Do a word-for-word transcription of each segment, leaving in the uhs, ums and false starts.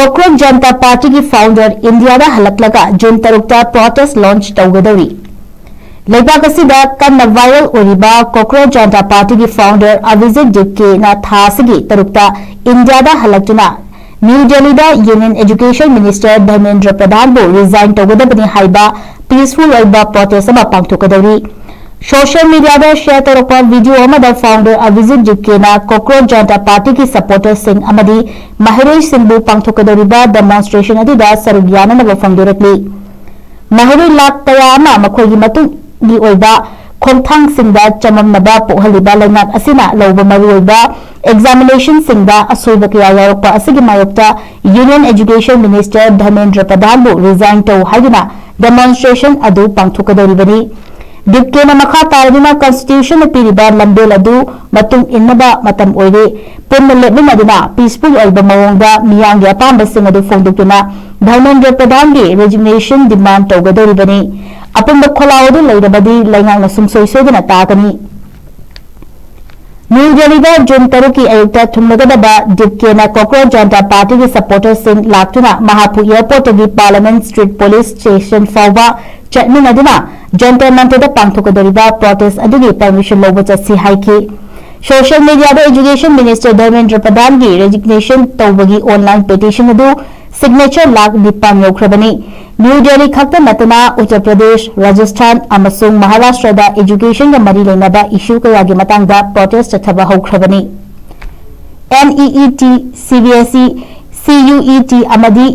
Cockroach Janata ꯄꯥꯔꯇꯤꯒꯤ founder ꯏꯟꯗꯤꯌꯥꯗ ꯍꯜꯂꯛꯂꯒ June ꯇꯔꯨꯛꯇ ꯄ꯭ꯔꯣꯇꯦꯁ ꯂꯣꯟꯆ ꯇꯧꯒꯗꯧꯔꯤ꯫ ꯂꯩꯕꯥꯛ ꯑꯁꯤꯗ ꯀꯟꯅ ꯚꯥꯏꯔꯦꯜ ꯑꯣꯏꯔꯤꯕ ꯀꯣꯀ꯭ꯔꯣꯆ ꯖꯅꯇꯥ ꯄꯥꯔꯇꯤꯒꯤ ꯐꯥꯎꯟꯗꯔ ꯑꯚꯤꯖꯤꯠ ꯗꯤꯞꯀꯦꯅ ꯊꯥ ꯑꯁꯤꯒꯤ ꯇꯔꯨꯛꯇ ꯏꯟꯗꯤꯌꯥꯗ ꯍꯜꯂꯛꯇꯨꯅ ꯅ꯭ꯌꯨ ꯗꯦꯜꯂꯤꯗ union education minister Dharmendra ꯄ꯭ꯔꯙꯥꯟꯕꯨ resign ꯇꯧꯒꯗꯕꯅꯤ ꯍꯥꯏꯕ ꯄꯤꯁꯐꯨꯜ ꯑꯣꯏꯕ ꯄ꯭ꯔꯣꯇꯦꯁ ꯑꯃ ꯄꯥꯡꯊꯣꯛꯀꯗꯧꯔꯤ꯫ ꯁꯣꯁꯤꯌꯦꯜ ꯃꯤꯗꯤꯌꯥꯗ ꯁꯦꯌꯔ ꯇꯧꯔꯛꯄ ꯚꯤꯗꯤꯑꯣ ꯑꯃꯗ ꯐꯥꯎꯟꯗꯔ ꯑꯚꯤꯖꯤꯠ ꯗꯤꯞꯀꯦꯅ ꯀꯣꯀ꯭ꯔꯣꯆ ꯖꯅꯇꯥ ꯄꯥꯔꯇꯤꯒꯤ ꯁꯄꯣꯔꯇꯔꯁꯤꯡ ꯑꯃꯗꯤ ꯃꯍꯩꯔꯣꯏꯁꯤꯡꯕꯨ ꯄꯥꯡꯊꯣꯛꯀꯗꯧꯔꯤꯕ ꯗꯦꯃꯣꯟꯁꯇ꯭ꯔꯦꯁꯟ ꯑꯗꯨꯗ ꯁꯔꯨꯛ ꯌꯥꯅꯅꯕ ꯐꯣꯡꯗꯣꯔꯛꯂꯤ꯫ ꯃꯍꯩꯔꯣꯏ ꯂꯥꯈ ꯀꯌꯥ ꯑꯃ ꯃꯈꯣꯏꯒꯤ ꯃꯇꯨꯡꯒꯤ ꯑꯣꯏꯕ ꯈꯣꯡꯊꯥꯡꯁꯤꯡꯗ ꯆꯃꯝꯅꯕ ꯄꯣꯛꯍꯜꯂꯤꯕ ꯂꯩꯉꯥꯛ ꯑꯁꯤꯅ ꯂꯧꯕ ꯃꯔꯨꯑꯣꯏꯕ ꯑꯦꯛꯖꯥꯃꯤꯅꯦꯁꯟꯁꯤꯡꯗ ꯑꯁꯣꯏꯕ ꯀꯌꯥ ꯌꯥꯎꯔꯛꯄ ꯑꯁꯤꯒꯤ ꯃꯥꯌꯣꯛꯇ union education minister Dharmendra ꯄ꯭ꯔꯙꯥꯟꯕꯨ resign ꯇꯧ ꯍꯥꯏꯗꯨꯅ ꯗꯦꯃꯣꯟꯁꯇ꯭ꯔꯦꯁꯟ ꯑꯗꯨ ꯄꯥꯡꯊꯣꯛꯀꯗꯧꯔꯤꯕꯅꯤ꯫ ꯗꯤꯞꯀꯦꯅ ꯃꯈꯥ ꯇꯥꯔꯗꯨꯅ ꯀꯟꯁꯇꯤꯇ꯭ꯌꯨꯁꯟꯅ ꯄꯤꯔꯤꯕ ꯂꯝꯕꯦꯜ ꯑꯗꯨ ꯃꯇꯨꯡ ꯏꯟꯅꯕ ꯃꯇꯝ ꯑꯣꯏꯔꯦ꯫ ꯄꯨꯟꯅ ꯂꯦꯞꯃꯤꯟꯅꯗꯨꯅ ꯄꯤꯁꯐꯨꯜ ꯑꯣꯏꯕ ꯃꯑꯣꯡꯗ ꯃꯤꯌꯥꯝꯒꯤ ꯑꯄꯥꯝꯕꯁꯤꯡ ꯑꯗꯨ ꯐꯣꯡꯗꯣꯛꯇꯨꯅ ꯙꯔꯃꯦꯟꯗ꯭ꯔ ꯄ꯭ꯔꯙꯥꯟꯒꯤ ꯔꯤꯖꯤꯒꯅꯦꯁꯟ ꯗꯤꯃꯥꯟ ꯇꯧꯒꯗꯧꯔꯤꯕꯅꯤ꯫ ꯑꯄꯨꯟꯕ ꯈꯣꯜꯂꯥꯎ ꯑꯗꯨ ꯂꯩꯔꯕꯗꯤ ꯂꯩꯉꯥꯛꯅ ꯁꯨꯡꯁꯣꯏ ꯁꯣꯏꯗꯅ ꯇꯥꯒꯅꯤ꯫ ꯅ꯭ꯌꯨ ꯗꯦꯜꯂꯤꯗ ꯖꯨꯟ ꯇꯔꯨꯛꯀꯤ ꯑꯌꯨꯛꯇ ꯊꯨꯡꯂꯒꯗꯕ ꯗꯤꯞꯀꯦꯅ ꯀꯣꯀ꯭ꯔꯣꯆ ꯖꯅꯇꯥ ꯄꯥꯔꯇꯤꯒꯤ ꯁꯄꯣꯔꯇꯔꯁꯤꯡ ꯂꯥꯛꯇꯨꯅ ꯃꯍꯥꯄꯨ ꯑꯦꯌꯔꯄꯣꯔꯠꯇꯒꯤ ꯄꯥꯔꯂꯤꯌꯥꯃꯦꯟꯠ ꯁ꯭ꯇ꯭ꯔꯤꯠ ꯄꯨꯂꯤꯁ ꯁ꯭ꯇꯦꯁꯟ ꯐꯥꯎꯕ ꯆꯠꯃꯤꯟꯅꯗꯨꯅ ꯖꯟꯇꯔ ꯃꯟꯇꯔꯗ ꯄꯥꯡꯊꯣꯛꯀꯗꯧꯔꯤꯕ ꯄ꯭ꯔꯣꯇꯦꯁ ꯑꯗꯨꯒꯤ ꯄꯔꯃꯤꯁꯟ ꯂꯧꯕ ꯆꯠꯁꯤ ꯍꯥꯏꯈꯤ꯫ ꯁꯣꯁꯤꯌꯦꯜ ꯃꯤꯗꯤꯌꯥꯗ ꯑꯦꯖꯨꯀꯦꯁꯟ ꯃꯤꯅꯤꯁꯇꯔ ꯙꯔꯃꯦꯟꯗ꯭ꯔ ꯄ꯭ꯔꯙꯥꯟꯒꯤ ꯔꯦꯖꯤꯒꯅꯦꯁꯟ ꯇꯧꯕꯒꯤ ꯑꯣꯟꯂꯥꯏꯟ ꯄꯦꯇꯤꯁꯟ ꯑꯗꯨ ꯁꯤꯒꯅꯦꯆꯔ ꯂꯥꯈ ꯅꯤꯄꯥꯟ ꯌꯧꯈ꯭ꯔꯕꯅꯤ꯫ ꯅ꯭ꯌꯨ ꯗꯦꯜꯂꯤ ꯈꯛꯇ ꯅꯠꯇꯅ ꯎꯠꯇꯔ ꯄ꯭ꯔꯗꯦꯁ, ꯔꯥꯖꯁꯊꯥꯟ ꯑꯃꯁꯨꯡ ꯃꯍꯥꯔꯥꯁꯇ꯭ꯔꯗ ꯑꯦꯖꯨꯀꯦꯁꯟꯒ ꯃꯔꯤ ꯂꯩꯅꯕ ꯏꯁꯨ ꯀꯌꯥꯒꯤ ꯃꯇꯥꯡꯗ ꯄ꯭ꯔꯣꯇꯦꯁ ꯆꯠꯊꯕ ꯍꯧꯈ꯭ꯔꯕꯅꯤ꯫ NEET, CBSE, CUET ꯑꯃꯗꯤ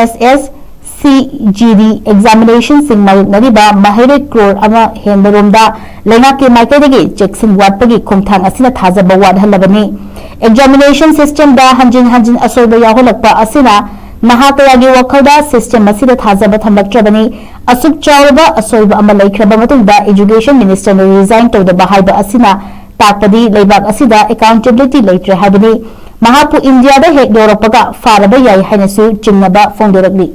SSCGD ꯑꯦꯛꯖꯥꯃꯤꯅꯦꯁꯟꯁꯤꯡ ꯃꯥꯌꯣꯛꯅꯔꯤꯕ ꯃꯍꯩꯔꯣꯏ ꯀ꯭ꯔꯣꯔ ꯑꯃ ꯍꯦꯟꯕꯔꯣꯝꯗ ꯂꯩꯉꯥꯛꯀꯤ ꯃꯥꯏꯀꯩꯗꯒꯤ ꯆꯦꯛꯁꯤꯟ ꯋꯥꯠꯄꯒꯤ ꯈꯣꯡꯊꯥꯡ ꯑꯁꯤꯅ ꯊꯥꯖꯕ ꯋꯥꯠꯍꯜꯂꯕꯅꯤ꯫ ꯑꯦꯛꯖꯥꯃꯤꯅꯦꯁꯟ ꯁꯤꯁꯇꯦꯝꯗ ꯍꯟꯖꯤꯟ ꯍꯟꯖꯤꯟ ꯑꯁꯣꯏꯕ ꯌꯥꯎꯍꯜꯂꯛꯄ ꯑꯁꯤꯅ ꯅꯍꯥ ꯀꯌꯥꯒꯤ ꯋꯥꯈꯜꯗ ꯁꯤꯁꯇꯦꯝ ꯑꯁꯤꯗ ꯊꯥꯖꯕ ꯊꯝꯂꯛꯇ꯭ꯔꯕꯅꯤ꯫ ꯑꯁꯨꯛ ꯆꯥꯎꯔꯕ ꯑꯁꯣꯏꯕ ꯑꯃ ꯂꯩꯈ꯭ꯔꯕ ꯃꯇꯨꯡꯗ ꯑꯦꯖꯨꯀꯦꯁꯟ ꯃꯤꯅꯤꯁꯇꯔꯅ ꯔꯤꯖꯥꯏꯟ ꯇꯧꯗꯕ ꯍꯥꯏꯕ ꯑꯁꯤꯅ ꯇꯥꯛꯄꯗꯤ ꯂꯩꯕꯥꯛ ꯑꯁꯤꯗ ꯑꯦꯀꯥꯎꯟꯇꯦꯕꯤꯂꯤꯇꯤ ꯂꯩꯇ꯭ꯔꯦ ꯍꯥꯏꯕꯅꯤ꯫ ꯃꯍꯥꯛꯄꯨ ꯏꯟꯗꯤꯌꯥꯗ ꯍꯦꯛ ꯌꯧꯔꯛꯄꯒ ꯐꯥꯔꯕ ꯌꯥꯏ ꯍꯥꯏꯅꯁꯨ ꯆꯤꯡꯅꯕ ꯐꯣꯡꯗꯣꯔꯛꯂꯤ꯫